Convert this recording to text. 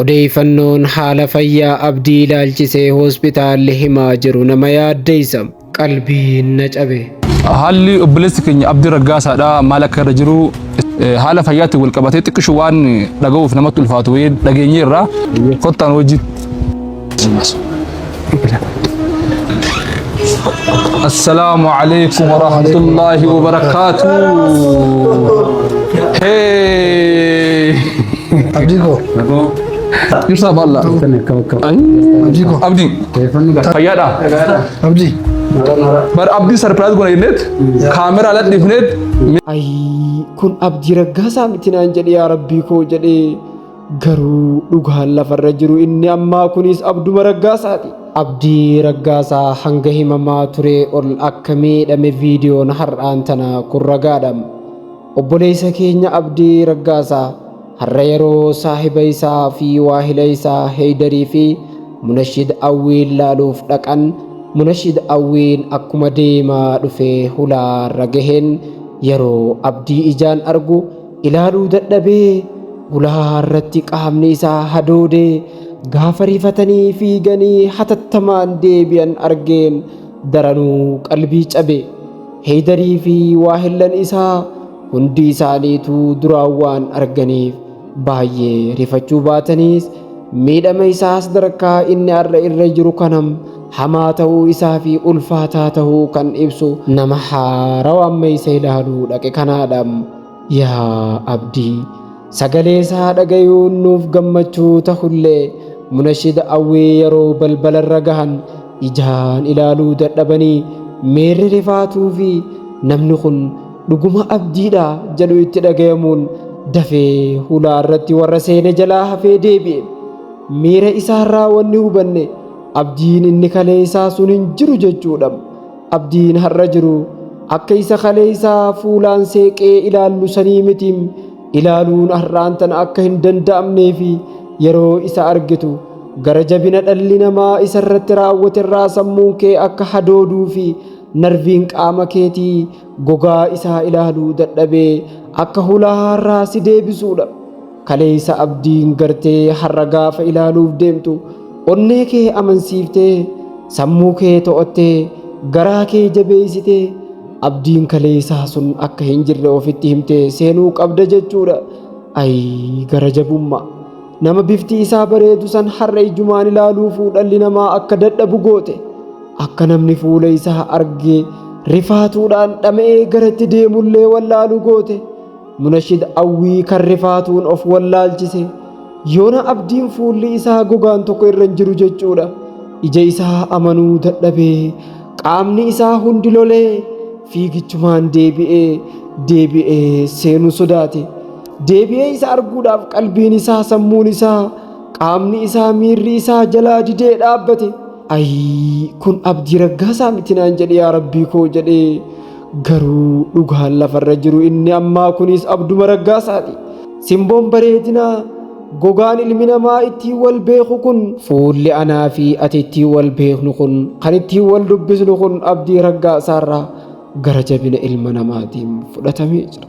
Odeeyfannoon haala fayyaa Abdii ilaalchisee hospitaalli himaa jiru nama yaaddeeysa. Qalbiin na cabe. Haalli obboleessi keenya Abdii Raggaasaadha maal akka irra jiru haala fayyaatiin wal qabatee xiqqishu waan dhaga'uuf namatti ulfaatu wayii dhageenyeerra kottaan hojii. Assalaamu alaikum wa rahmatullahi wa barakaatuh. Hey. Abdii koo. Ibsaa baalla. Abdii koo. Abdii. Fayyaadha. Abdii. Bar Abdii sarpiraayis goona jenneet kaameraa ala dhiifneet. Ayii kun Abdii Raggaasaa miti naan jedhe yaa Rabbii koo jedhee garuu dhugaan lafarra jiru inni ammaa kunis Abduma Raggaasaati. Abdii Raggaasaa hanga himamaa turee ol akka miidhame viidiyoon har'aan tana kun ragaadha. Obboleessa keenya Abdii Raggaasaa har'a yeroo saahiba isaa fi waahila isaa Heeydarii fi Munashid Awwiin laaluuf dhaqan Munashid Awwiin akkuma deemaa dhufee hulaarra gaheen yeroo Abdii ijaan argu ilaaluu dadhabee hulaarratti qaamni isaa hadoodee gaafa rifatanii fiiganii hatattamaan deebi'an argeen daranuu qalbii cabe. Heeydarii fi waahillan isaa hundi isaaniituu duraan waan arganiif baay'ee rifachuu baataniis miidhama isaa sadarkaa inni har'a irra jiru kanam hamaa ta'uu isaa fi ulfaataa ta'uu kan ibsu nama haarawa amma isa ilaaluu dhaqe kanaadha. Yaa Abdii! Sagalee isaa dhagayuun nuuf gammachuu tahullee Munashid Awwii yeroo balbalarra gahan ijaan ilaaluu dadhabanii miirri rifaatuu fi namni kun dhuguma Abdiidha jedhu itti dhagayamuun dafee hulaa irratti warra seene jalaa hafee deebi'e. Miira isaarraa wanni hubanne Abdiin inni kaleessaa sun hin jiru jechuudha. Abdiin har'a jiru akka isa kaleessaa fuulaan seeqee ilaallu sanii miti. Ilaaluun har'aan tana akka hin danda'amnee fi yeroo isa argitu gara jabina dhalli namaa isa irratti raawwate irraa sammuun kee akka hadooduu fi narviin qaama keetii gogaa isaa ilaaluu dadhabee akka hulaarraa si deebisuudha. Kaleessa abdiin gartee har'a gaafa ilaaluuf deemtu onnee kee amansiiftee sammuu kee to'attee garaa kee jabeessitee abdiin kaleessaa sun akka hin jirre ofitti himtee seenuu qabda jechuudha. Ayii gara jabummaa. Nama bifti isaa bareedu san har'a ijumaan ilaaluufuu dhalli namaa akka dadhabu goote. Akka namni fuula isaa argee rifaatuudhaan dhama'ee gara itti deemullee wallaalu goote. Munashid Awwii kan rifaatuun of wallaalchise. Yoona Abdiin fuulli isaa gogaan tokko irra hin jiru jechuudha. Ija isaa amanuu dadhabee qaamni isaa hundi lolee fiigichumaan deebi'ee deebi'ee seenuu sodaate. Deebi'ee isa arguudhaaf qalbiin isaa sammuun isaa qaamni isaa miirri isaa jalaa didee dhaabbate. Ayii kun Abdii Raggaasaa miti naan jedhe yaa Rabbii koo jedhee garuu dhugaan lafarra jiru inni ammaa kunis Abduma Raggaasaati. Simboon bareedinaa gogaan ilmi namaa ittiin wal beeku kun fuulli anaa fi ati ittiin wal beeknu kun kan ittiin wal dubbisnu kun Abdii Raggaasaarraa gara jabina ilma namaatiin fudhatamee jira.